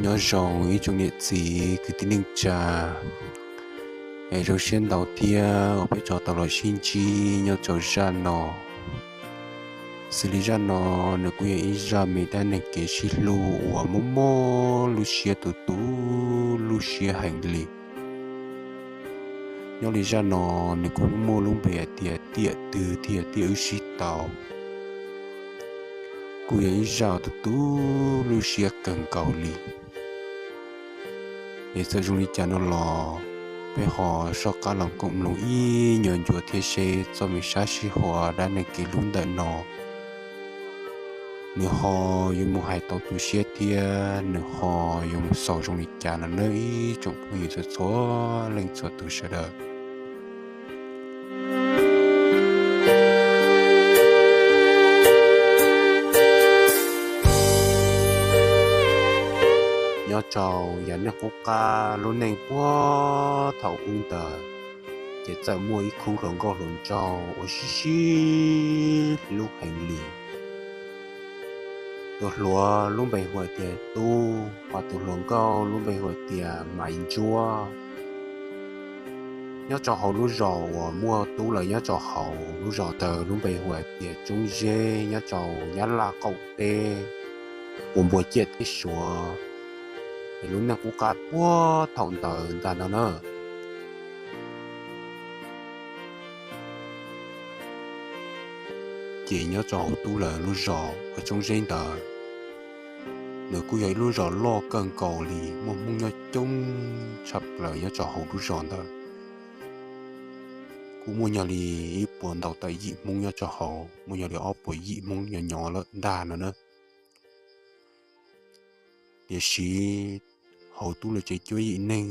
Nyob zoo ib tsoom niam txiv kwv tij neej tsa, es zoo siab ntau thiab uas peb tso tau los sib ntsib nyob rau zaj no. Xws li zaj no, nws kuj yog ib zaj me dab neeg kev sib hlub uas muaj muaj lub siab tu tu lub siab heev li. Nyob li zaj no, nws kuj muaj lub npe hais tias tiam twg thiaj tiam wb sib tau. Kuj yog ib zaj tu tu lub siab kawg nkaus li. Es txawm zoo li cas no los, peb ho soj qab los koom mloog ib nyuag ncua thiab seb txoj me sab sib huam dab neeg kev hlub ntawm no, nws ho yuav mus hais tau tu siab thiab nws ho yuav mus xaus zoo li cas no nawb ib tsoom phooj ywg txhua txhua leej txhua tus sawv daws. Nyob rau yav neej qub qab lub neej puag thaum ub ntawd, ces txawm muaj ib khub hluas nkauj hluas nraug uas sib sib hlub heev li. Tus hluas lub npe hu tias Tub, ho tus hluas nkauj lub npe hu tias Maiv Ntsuab. Nyob rau hauv lub zos uas muaj Tub lawv nyob rau hauv lub zos ntawd lub npe hu tias Tsoob Zeb, nyob rau Nyab Laj qaum teb, uas npuas ciaj teb Suav, es lub neej qub qab puag thaum ntawd ntag no na. Ces nyob rau hauv Tub lawv lub zos uas Tsoob Zeb ntawd, nws kuj yog ib lub zos loj kawg nkaus li, muaj Hmoob nyob coob tshaj plaws nyob rau hauv lub zos ntawd. Kuj muaj nyog li ib puas ntau tawm yim Hmoob nyob rau hauv, muaj nyog li ob puas yim Hmoob nyob nyob lawm ntag no na. Tiam sis hauv Tub lawv tsev cuab yim neeg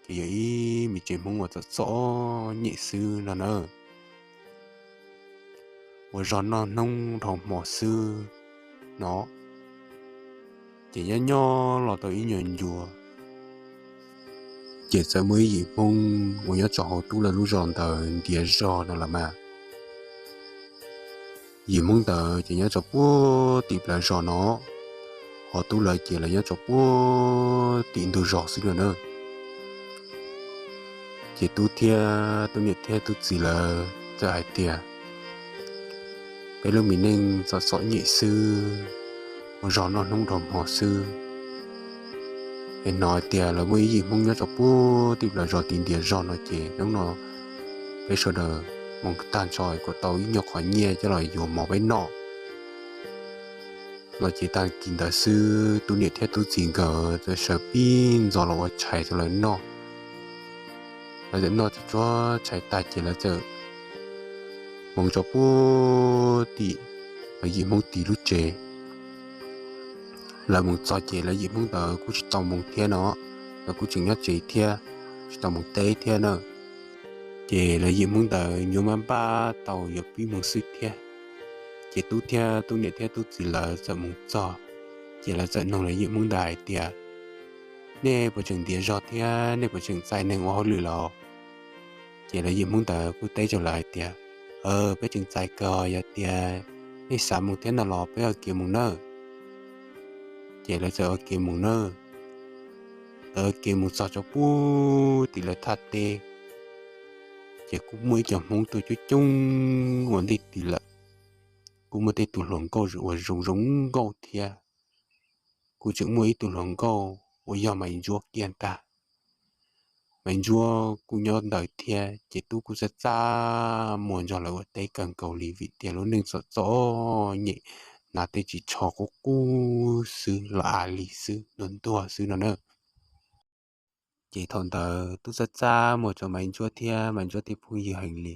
ces yog ib me tsev Hmoob uas txom txom nyem xwb no na, uas zog noj hnub dhau hmo xwb no. Ces nyob nyob los tau ib nyuag ncua, ces txawm muaj ib yim Hmoob uas nyob rau hauv Tub lawv lub zos ntawd ntiav zog no los mas. Yim Hmoob ntawd ces nyob rau puag tim plawv zos no, ho Tub lawv ces lawv nyob rau puag tim ntug zos xwb no na. Ces Tub thiab Tub niam thiab Tub txiv lawv txawm hais tias, peb lub me neej txom txom nyem xwb, ua zog noj hnub dhau hmo xwb. Es hnov hais tias lawv muaj ib yim Hmoob nyob rau puag tim plawv zos tim ntiav zog no ces hnub no peb sawv daws mus tag nrho kom tau ib nyuag qhov nyiaj coj los yuav mov peb noj. No ces tag kis ntawd xwb Tub niam thiab Tub txiv nkawd txawm sawv pib ntxov los ua tshais rau lawv noj. Lawv txawm noj tsuag tshais tag ces lawv txawm mus rau puag tim lawv yim Hmoob tid lub tsev. Lawv mus txog ces lawv yim Hmoob ntawd kuj tsis tau mus thiab no, lawv kuj tseem nyob tsev thiab, tsis tau mus teb thiab na. Ces lawv yim Hmoob ntawd nyuaj maj npaj tau yuav pib mus xwb thiab. Ces Tub thiab Tub niam thiab Tub txiv lawv txawm mus txog, ces lawv txawm nug lawv yim Hmoob ntawd hais tias, nej puas tseem ntiav zog thiab nej puas tseem txais neeg ua hauj lwm los? Ces lawv yim Hmoob ntawd kuj teb rau lawv hais tias, peb tseem txais kawg, yog tias nej xav mus thiab no los peb ua ke mus nawb. Ces lawv txawm ua ke mus nawb. Lawv ua ke mus txog rau puag tim lawv thaj teb, ces kuj muaj ib co Hmoob tuaj coob coob ua ntej tid lawm. Kuj muaj tej tus hluas nkauj uas zoo zoo nkauj thiab. Kuj tseem muaj ib tug hluas nkauj uas yog Maiv Ntsuab kiag ntag. Maiv Ntsuab kuj nyob ntawd thiab, ces Tub kuj txaj txaj muag nrog lawv ua teb kawg nkaus li vim tias lub neej txom txom nyem, hnav tej ris tsho qub qub xwb los av li xwb, ntuag ntuag xwb no na. Ces thaum ntawd Tub txaj txaj muag rau Maiv Ntsuab thiab Maiv Ntsuab tej phooj ywg heev li.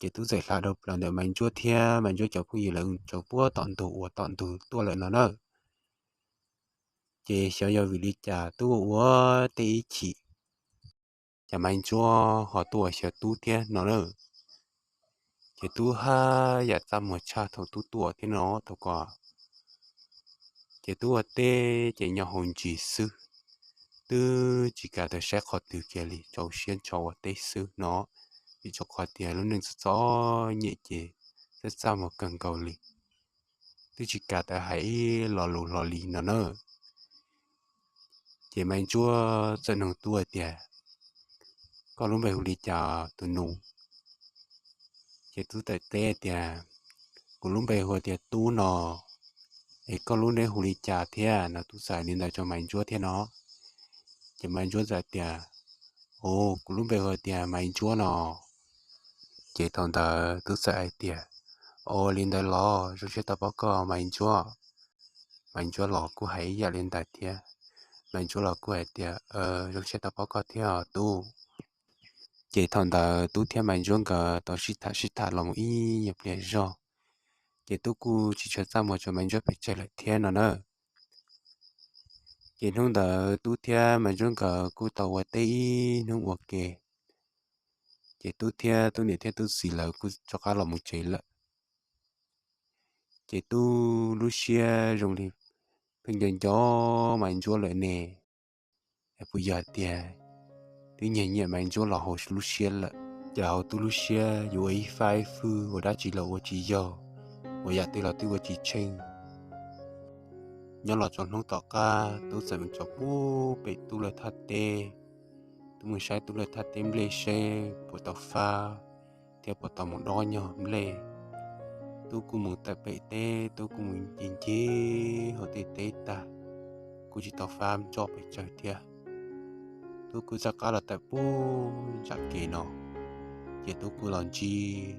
Ces Tub txawm hla dhau plaws ntawm Maiv Ntsuab thiab Maiv Ntsuab cov phooj ywg lawv rau puag tom ntug uas tom ntug tuaj lawm no na. Ces xyov yog vim li cas Tub ua ua teb ib chim, ces Maiv Ntsuab ho tuaj ua xyov Tub thiab no na. Ces Tub haj yam txaj muag tshaj thaum Tub tuaj thiab no tau ko. Ces Tub ua teb ces nyob hauv ntsis xwb, twb tsis kam tau saib qhov twg kiag li, rau siab ntso ua teb xwb no, vim rau qhov tias lub neej txom txom nyem ces txaj txaj muag kawg nkaus li, twb tsis kam tau hais ib lo lus hlo li no na. Ces Maiv Ntsuab txawm nug Tub hais tias, Koj lub npe hu li cas tus nus? Ces Tub txawm teb tias, Kuv lub npe hu tias Tub no, es koj lub neb hu li cas thiab no? Tub txawm li ntawd rau Maiv Ntsuab thiab no. Ces Maiv Ntsuab txawm tias, Au, kuv lub npe hu tias Maiv Ntsuab no. Ces thaum ntawd Tub txawm hais tias, Au, li ntawd los zoo siab tau pom koj Maiv Ntsuab. Maiv Ntsuab los kuj hais ib yam li ntawd thiab. Maiv Ntsuab los kuj hais tias, Zoo siab tau pom koj thiab os Tub. Ces thaum ntawd Tub thiab Maiv Ntsuab nkawd tau sib tham sib tham los mus ib nyuag pliag zog, ces Tub kuj tsis tshua txaj muag rau Maiv Ntsuab pes tsawg lawm thiab no na. Ces hnub ntawd Tub thiab Maiv Ntsuab nkawd kuj tau ua teb ib hnub ua ke. Ces Tub thiab Tub niam thiab Tub txiv lawv kuj rov qab los mus tsev lawm. Ces Tub lub siab zoo li pheej nco nco Maiv Ntsuab lawm ne. Es puas yog hais tias twb nyiag nyiam Maiv Ntsuab los hauv lub siab lawm, ces hauv Tub lub siab yuav ua ib fab ib fwj ua dab tsi los ua tsis yog, ua yam twg los twb ua tsis tsheej. Nyob los tau hnub tom qab Tub txawm mus txog pub pem Tub lawv thaj teb. Tub mus saib Tub lawv thaj teb nplej seb puas tau fab thiab puas tau mus dob nyog nplej. Tub kuj mus tawm pem teb, Tub kuj mus ncig ncig hauv tej teb tag, kuj tsis tau fab ntsoj pes tsawg thiab. Tub kuj txawm qab los tawm pub ntsam kev no, ces Tub kuj los ntsib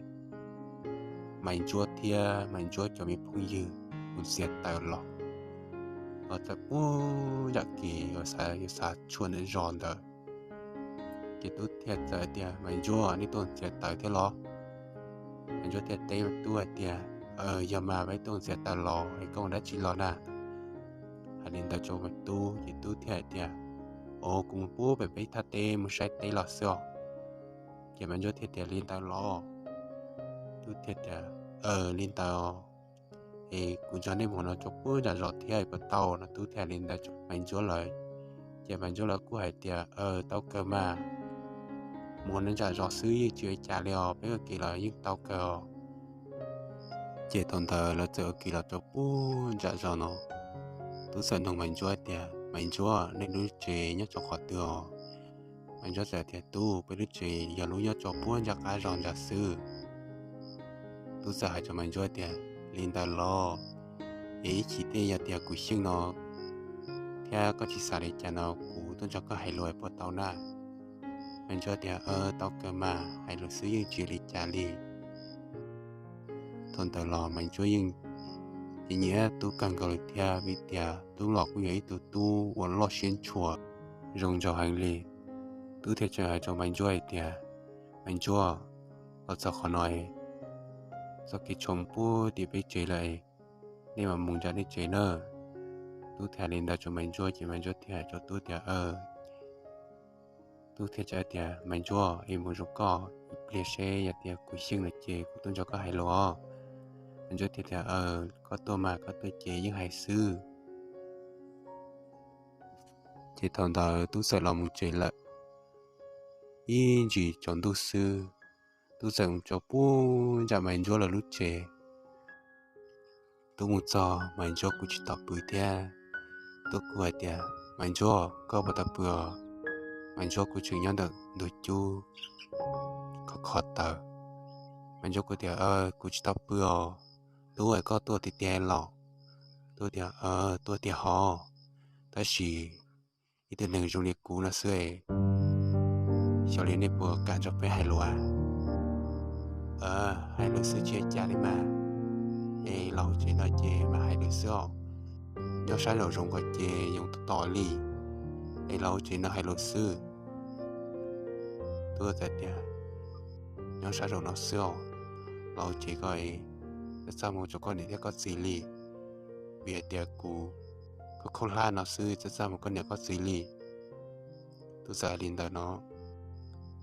Maiv Ntsuab thiab Maiv Ntsuab cov me phooj ywg mus txiav taws los. Los txawm pub ntsam kev yuav xav tshuam ntawm zos ntawd, ces Tub thiaj txawm tias, Maiv Ntsuab, nej tuaj txiav taws thiab los? Maiv Ntsuab thiaj teb Tub hais tias, Yog mas, peb tuaj txiav taws los es koj ua dab tsi los na? Hais li ntawd rau Tub ces Tub thiaj hais tias, Au, kuv mus pub pem peb thaj teb mus saib teb los xwb os. Ces Maiv Ntsuab thiaj tias, Li ntawd los? Tub thiaj tias, Li ntawd es kuv nrog nej mus no rau pub nram zos thiab puas tau no? Tub thiaj li ntawd rau Maiv Ntsuab lawv. Ces Maiv Ntsuab lawv kuj hais tias, Tau kawg mas, mus nram zos xwb yeej tsis ua cas li os, peb ua ke los yeej tau kawg os. Ces thaum ntawd lawv txawm ua ke los rau pub nram zos no. Tub txawm nug Maiv Ntsuab tias, Maiv Ntsuab, nej lub tsev nyob rau qhov twg os? Maiv Ntsuab txawm tias, Tub, peb lub tsev yog lub nyob rau pub nram qab zos nram xwb. Tub txawm hais rau Maiv Ntsuab tias, Li ntawd los? Es ib chim tej yog tias kuv xyeej no thiab koj tsis xav li cas no kuv tuaj nrog koj hais lus puas tau na? Maiv Ntsuab tias, Tau kawg mas, hais lus xwb yeej tsis li cas li. Thaum ntawd los Maiv Ntsuab yeej nyiam Tub kawg nkaus li thiab vim tias Tub los kuj yog ib tug tub uas loj siab ntshua, zoo nraug heev li. Tub thiaj tseem hais rau Maiv Ntsuab hais tias, Maiv Ntsuab, los txog qhov no, txoj kev tshuam pub tim peb tsev lawm, nej mam mus nram nej tsev nawb. Tub thiaj li ntawd rau Maiv Ntsuab ces Maiv Ntsuab thiaj hais rau Tub tias, Tub thiaj teb tias, Maiv Ntsuab, es mus zoo koj, ib pliag seb yog tias kuv xyeej no ces kuv tuaj nrog koj hais lus os. Maiv Ntsuab thiaj tias, Koj tuaj mas, koj tuaj ces yeej hais xwb. Ces thaum ntawd Tub txawm los mus tsev lawm. Ib ntsis tsaus ntuj xwb, Tub txawm mus rau pub nram Maiv Ntsuab lawv lub tsev. Tub mus txog Maiv Ntsuab kuj tsis tau pw thiab. Tub kuj hais tias, Maiv Ntsuab, koj puas tau pw os? Maiv Ntsuab kuj tseem nyob ntawm ntug cub kho kho taws. Maiv Ntsuab kuj tias, Kuv tsis tau pw os. Tub, es koj tuaj tiag tiag los? Tub tias, Tuaj tiag hov, tab sis ib tug neeg zoo li kuv no xwb, xyov li nej puas kam nrog peb hais lus? Hais lus xwb tsis ua cas li mas, es los hauv tsev no ces mam hais lus xwb os. Nyob sab nraum zoov ko ces yoov tom tom li, es los hauv tsev no hais lus xwb. Tub txawm tias, Nyob sab nraum no xwb os, los hauv tsev ko es txaj txaj muag rau koj niam thiab koj txiv li, vim hais tias kuv koj khaub hlab no xwb txaj txaj muag koj niam koj txiv li. Tub txawm hais li ntawd no,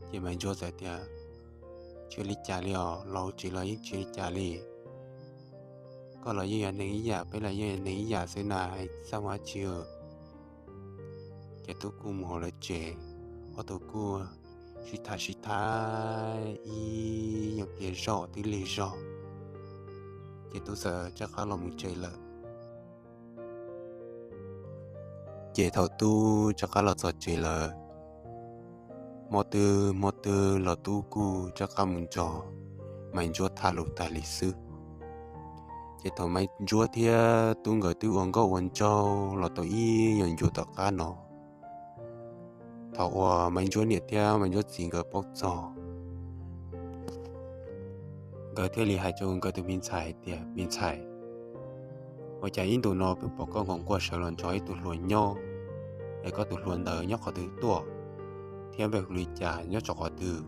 ces Maiv Ntsuab txawm tias, Tsis ua li cas li os, los hauv tsev los yeej tsis ua li cas li. Koj los yeej yog neeg ib yam, peb los yeej yog neeg ib yam xwb na, txaj muag dab tsi. Ces Tub kuj mus hauv lawv tsev, ob tug kuj sib tham sib tham ib nyuag pliag zog twb lig zog, ces Tub txawm rov qab los mus tsev lawm. Ces thaum tub rov qab los txog tsev lawm, hmo twg hmo twg los tub kuj rov qab mus nrog Maiv Ntsuab tham lus tag li xwb. Ces thaum Maiv Ntsuab thiab tub nkawd twb ua nkauj ua nraug los tau ib nyuag ncua tom qab no, thaum uas Maiv Ntsuab niam thiab Maiv Ntsuab txiv nkawd paub txog, nkawd thiaj li hais rau nkawd tus me ntxhais hais tias, Me ntxhais, ua cas ib ntus no peb pom koj nquag nquag sawv los nrog ib tug hluas nyob, es koj tus hluas ntawd nyob qhov twg tuaj, thiab npe hu li cas, nyob rau qhov twg?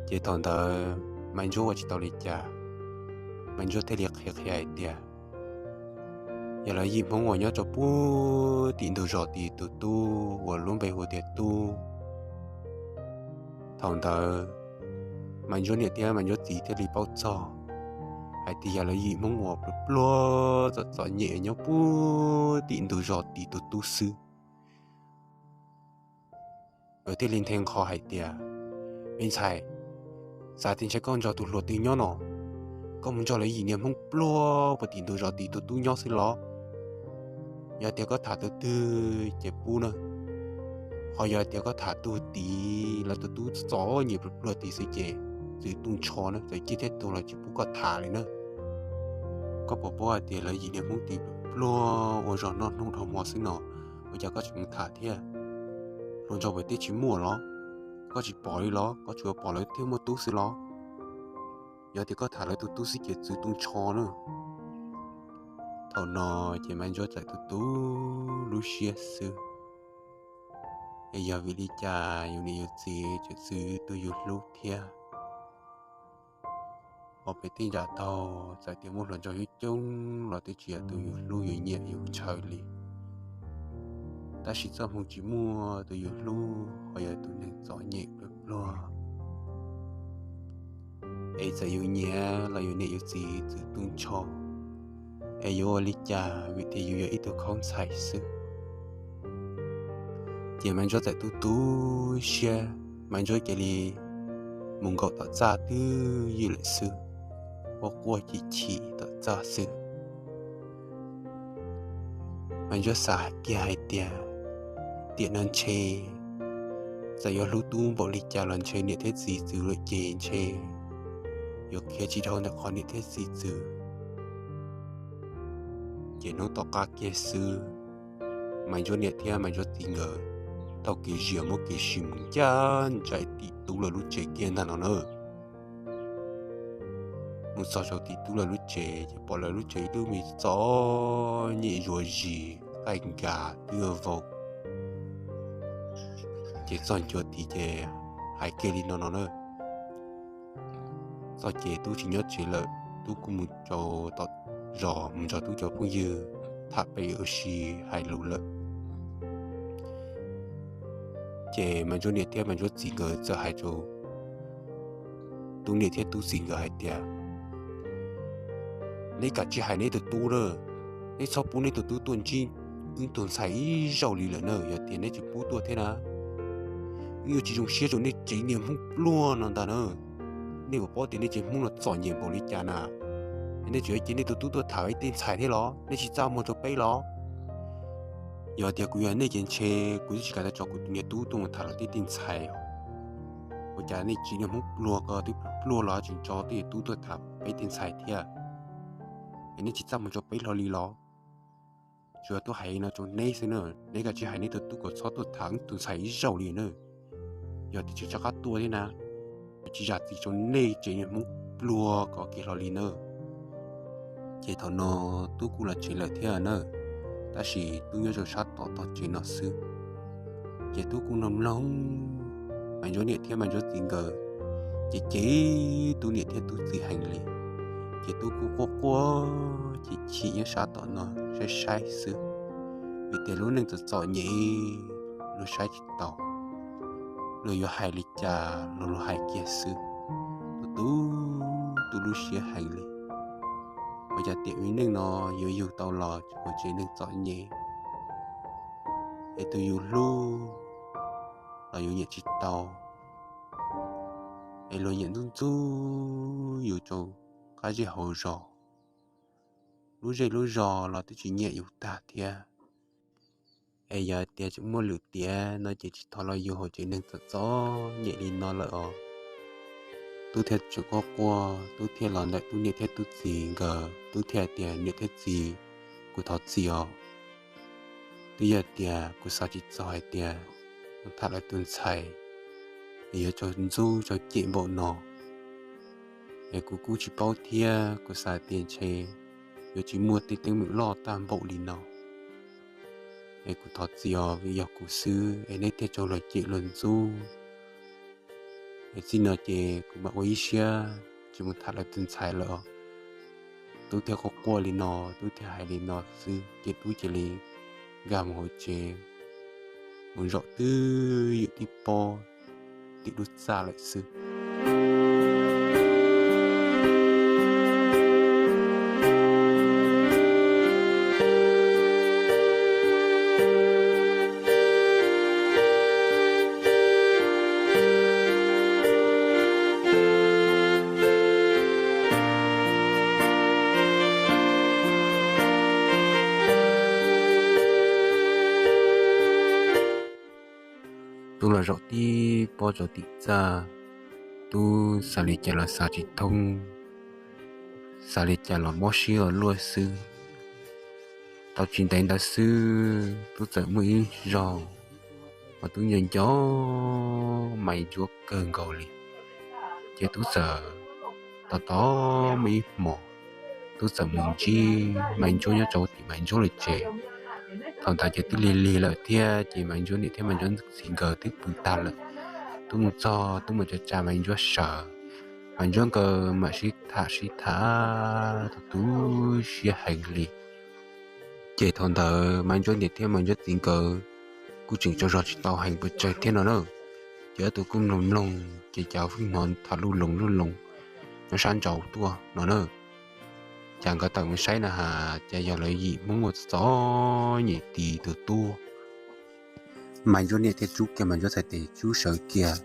Ces thaum ntawd Maiv Ntsuab ua tsis tau li cas, Maiv Ntsuab thiaj li qhia qhia hais tias, yog lawv yim Hmoob uas nyob rau puag tim ntug zos tim tus tub uas lub npe hu tias Tub. Thaum ntawd Maiv Ntsuab niam thiab Maiv Ntsuab txiv thiaj li paub txog hais tias yog lawv yim Hmoob uas pluag pluag txom txom nyem nyob puag tim ntug zos tim tus tub xwb. Nkawd thiaj li nthe nqho hais tias, Me ntxhais, xav tias ntshe koj nrog tus hluas twg nyob no, koj mus nrog lawv yim niag Hmoob pluag puag tim ntug zos tim tus tub nyob xwb los? Yog tias koj tham tus twg ces pub na, ho yog tias koj tham tus tid lawv tus tub txom nyem pluag pluag tid xwb ces txwv tu nrho na, txawm ciaj thiab tuag los tsis pub koj tham li na. Koj puas paub hais tias lawv yim niag Hmoob tid pluag pluag ua zog noj hnub dhau hmo xwb no, ua cas koj tseem mus tham thiab? Hluas nraug pem teb tsis muaj los? Koj tsis pom li los? Koj tsuas pom lawv thiaj muaj tub xwb los? Yog tias koj tham lawv tus tub xwb ces txwv tu nrho na. Thaum no ces Maiv Ntsuab txawm tu tu lub siab xwb, es yog vim li cas yus niam yus txiv tseem txwv tus yus hlub thiab? Ho pem tej nram taug txawm tias muaj hluas nraug coob coob los twb tsis yog tus yus hlub yus nyiam yus ntshaw li. Tab sis txoj hmoo tsis muaj tus yus hlub ho yog tus neeg txom nyem pluag pluag, es txawm yus nyiam los yus niam yus txiv txwv tu nrho, es yuav ua li cas vim tias yus yog ib tug khaub ntxhais xwb. Ces Maiv Ntsuab txawm tu tu siab, Maiv Ntsuab cia li mus nkaum tom txaj twb ywm lawm xwb, quaj quaj chim chim tom txaj xwb. Maiv Ntsuab xav kiag hais tias, tiam no ntshe txawm yuav hlub tub npaum li cas los ntshe niam thiab txiv txwv lawm ces ntshe yuav khiav tsis dhau ntawm qhov niam thiab txiv txwv. Ces hnub tom qab kiag xwb, Maiv Ntsuab niam thiab Maiv Ntsuab txiv nkawd taug kev zias muab kev sim mus ncaj nraim tim tub lawv lub tsev kiag ntag no na. Mus txog rau tim tub lawv lub tsev ces pom lawv lub tsev ib lub me txom nyem zuav zis, qaij nkag twb vau. Ces txog ncua tid ces hais kiag li no no na. Txoj ces tub tsis nyob tsev lawm, tub kuj mus rau tom zos mus nrog tub cov phooj ywg tham pem ua si hais lus lawm. Ces Maiv Ntsuab niam thiab Maiv Ntsuab txiv nkawd txawm hais rau tub niam thiab tub txiv nkawd hais tias, neb kav tsij hais neb tus tub na, neb txhob pub neb tus tub tuaj ntsib wb tug ntxhais ib zaug li lawm na. Yog tias neb tsis pub tuaj thiab na, wb yuav tsis zoo siab rau nej tsev niag Hmoob pluag no ntag na. Nej puas paub tias nej tsev Hmoob no txom nyem npaum li cas na? Nej tseem yuav cia nej tus tub tuaj tham ib tej ntxhais thiab los? Nej tsis txaj muag rau peb los? Yog tias kuv yog nej ces ntshe kuv twb tsis kam tau tso kuv tus niag tub tuaj mus tham lawv tej tej ntxhais. Ua cas nej tsev niag Hmoob pluag ko twb pluag los tseem tso tej tub tuaj tham peb tej ntxhais thiab? Es nej tsis txaj muag rau peb hlo li los? Tsuas yog tuaj hais no rau neb xwb na, neb kav tsij hais neb tus tub kom txhob tuaj tham wb tus ntxhais ib zaug li na. Yog tias tseem rov qab tuaj thiab na, tsis zam txim rau nej tsev niag Hmoob pluag ko kiag hlo li na. Ces thaum no tub kuj los tsev lawm thiab na, tab sis tub nyob rau sab tom tog tsev no xwb. Ces tub kuj mloog mloog Maiv Ntsuab niam thiab Maiv Ntsuab txiv nkawd, ces cem tub niam thiab tub txiv heev li. Ces tub kuj quaj quaj chim chim nyob sab tom no saib saib xwb, vim tias lub neej txom txom nyem, luag saib tsis taus, luag yuav hais li cas los luag hais kiag xwb. Tub tu tu lub siab heev li, ua cas tiam me neej no yuav yug tau los tseem ua tsev neeg txom nyem, es tus yus hlub los yus nyiam tsis tau, es luag nyiam ntxub ntxub yus rau qab zej hauv zos. lub zej lub zos los twb tsis nyiam yus tag thiab. Es yog tias tseem muaj lwm tiam no ces tsis thov los yus hauv tsev neeg txom txom nyem li no lawm os. Tub thiaj tseem quaj quaj, tub thiaj los ntawm tub niam thiab tub txiv nkawd, tub thiaj tias, niam thiab txiv, kuv thov txim os. Twb yog tias kuv xav tsis txog hais tias mus tham lawv tus ntxhais es yuav tsaug ntxub tsaug cem npaum no. Es kuv kuj tsis paub thiab, kuv xav tias ntshe yuav tsis muaj tej teeb meem loj tag npaum li no. Es kuv thov txim os, vim yog kuv xwb es neb thiaj tsaug luag cem luag ntxub. Es txij no ces kuv mam ua ib siab tsis mus tham lawv tus ntxhais lawm os. Tub thiaj quaj quaj li no, tub thiaj hais li no xwb ces tub cia li nkag mus hauv tsev mus zaum twb ywm tib pob tim lub txaj lawm xwb. Tub los zaum tib pob rau tim txaj, tub xav li cas los xav tsis thoob, xav li cas los mob siab ua luaj xwb. Tau tsis ntev ntawd xwb tub txawm muaj ib zaug uas tub nco nco Maiv Ntsuab kawg nkaus li, ces tub txawm tos tos muaj ib hmos, tub txawm mus ntsib Maiv Ntsuab nyob rau tim Maiv Ntsuab lawv tsev. Thaum ntawd ces twb lig lig lawm thiab ces Maiv Ntsuab niam thiab Maiv Ntsuab txiv nkawd twb pw tag lawm. Tub mus txog tub mus tsa tsa Maiv Ntsuab sawv, Maiv Ntsuab nkawd mam sib tham sib tham tu tu siab heev li. Ces thaum ntawd Maiv Ntsuab niam thiab Maiv Ntsuab txiv nkawd kuj tseem tsaug zog tsis tau heev pes tsawg thiab no na. Ces ob tug kuj mloog mloog ces cas pheej hnov tham luj loos luj loos nyob sab nraud tuaj no na. Cas nkawd tawm mus saib na has cas yog lawv yim Hmoob uas txom nyem tis tus tub. Maiv Ntsuab niam thiaj rub kiag Maiv Ntsuab txhais tes, rub sawv kiag.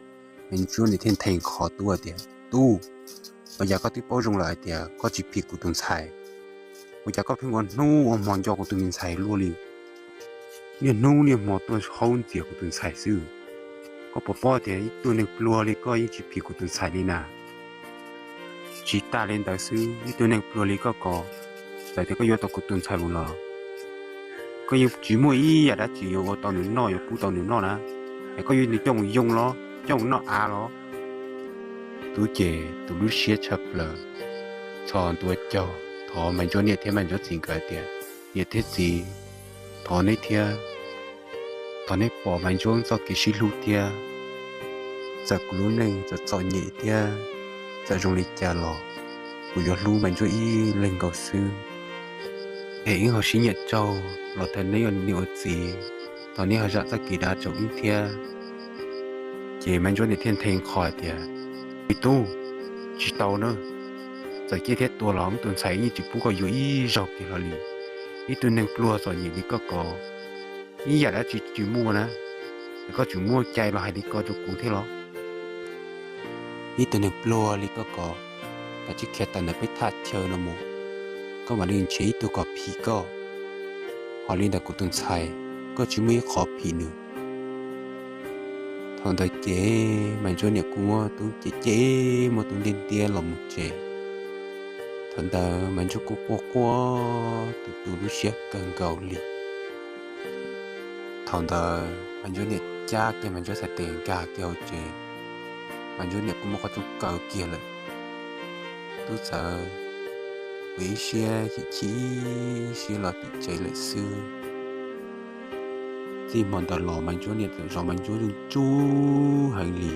Maiv Ntsuab niam thiaj nthe qhov tub tias, tub, ua cas koj twb paub zoo lawm hais tias koj tsis phim kuv tus ntxhais, ua cas koj pheej ua hnub ua hmo nco kuv tus me ntxhais luaj li? Niaj hnub niaj hmo tuaj haub ntxias kuv tus ntxhais xwb. Koj puas paub tias ib tug neeg pluag li koj yeej tsis phim kuv tus ntxhais li na? Tsis tas li ntawd xwb, ib tug neeg pluag li koj ko, txawm tias koj yuav tau kuv tus ntxhais mus los koj yeej tsis muaj ib yam dab tsi yuav ua tau nws noj yuav pub tau nws noj na. Es koj yuav nws coj mus yoo los coj mus noj av los? Tub ces tu lub siab tshaj plaws, txhos ntua caug thov Maiv Ntsuab niam thiab Maiv Ntsuab txiv nkawd tias, niam thiab txiv, thov neb thiab, thov neb pom Maiv Ntsuab txoj kev sib hlub thiab. Txawm kuv lub neej txawm txom nyem thiab txawm zoo li cas los kuv yuav hlub Maiv Ntsuab ib leeg nkaus xwb. Es wb ho sib nyiam tsaug los thov neb ua niam ua txiv, thov neb ho zam txoj kev dav rau wb thiab. Ces Maiv Ntsuab niam thiaj nthe qhov tias, me tub, tsis tau na, txawm ciaj thiab tuag los wb tus ntxhais yeej tsis pub koj yuav ib zaug kiag hlo li. Ib tug neeg pluag txom nyem li koj ko, ib yam dab tsi tsis muaj na, es koj tseem muaj cai los hais li ko rau kuv thiab los? Ib tug neeg pluag li koj ko, kav tsij khiav tawm ntawm peb thaj chaw no mus, koj mam li nrhiav ib tug kom phim koj. Ho li ntawm kuv tus ntxhais, koj tsis muaj ib qho phim nws. Thaum ntawd ces Maiv Ntsuab niam kuj muab tub cem cem, muab tub ntiab ntiab los mus tsev. Thaum ntawd Maiv Ntsuab kuj quaj quaj tu tu lub siab kawg nkaus li. Thaum ntawd Maiv Ntsuab niam cab kiag Maiv Ntsuab txhais tes nkag kiag hauv tsev, Maiv Ntsuab niam kuj muab qhov rooj kaw kiag lawm. Tub txawm ua ib siab chim chim siab los tim tsev lawm xwb. Txij hmo ntawd los Maiv Ntsuab niam txawm zov Maiv Ntsuab zuj zus heev li.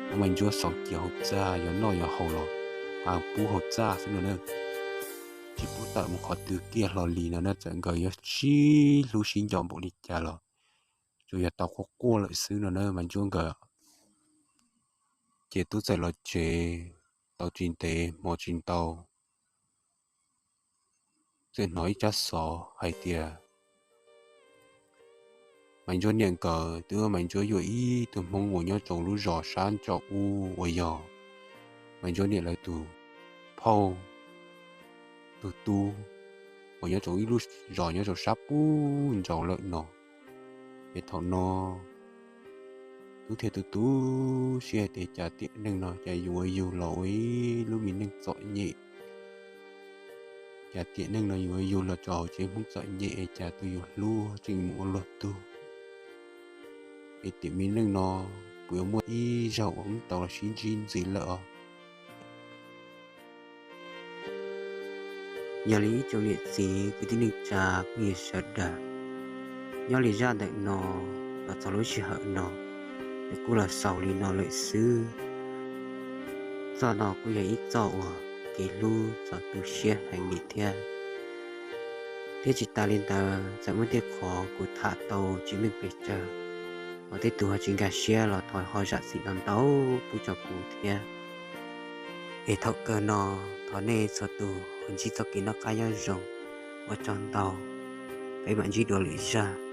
Muab Maiv Ntsuab xaus cia hauv txaj, yuav noj yuav haus los pub hauv txaj xwb no na, tsis pub tawm mus qhov twg kiag hlo li no na. Txawm nkawd yuav sib hlub sib nco npaum li cas los tsuas yog tau quaj quaj lawm xwb no na Maiv Ntsuab nkawd. Ces tub txawm los tsev tau tsis ntev hmo tsis ntau, txawm hnov ib tsab xov hais tias Maiv Ntsuab niam nkawd twb muab Maiv Ntsuab yuam ib tug Hmoob uas nyob rau lub zos sab nraum ub uas yog Maiv Ntsuab niam lawv tus phauj tus tub nyob rau ib lub zos nyob rau sab pub ntsaus lawm no. Ces thaum no Tub thiaj tu tu siab hais tias cas tiam neej no cas yuav yug los ua ib lub me neej txom nyem, cas tiam neej no yuav yug los rau hauv tsev Hmoob txom nyem es cas tus yus hlub tseem mus ua luag tug, es tiam me neej no puas yuav muaj ib zaug uas wb tau los sib ntsib ntxiv lawm os. Yog li ib tsoom niam txiv kwv tij neej tsa phooj ywg sawv daws, nyob li zaj ntawm no los txog lub sij hawm no, nws kuj los xaus li no lawm xwb. Zaj no kuj yog ib zaj uas kev hlub txaus tu siab heev li thiab. Thiab tsis tas li ntawd, txawm muaj tej qhov kuv tham tau tsis meej pes tsawg, uas tej tug ho tsis nkag siab los thov ho zam txim ntau ntau pub rau kuv thiab. Es thaum kawg no, thov nej txhua tus ho ntsib txoj kev noj qab nyob zoo, ua tsaug ntau, peb mam ntsib dua lwm zaj.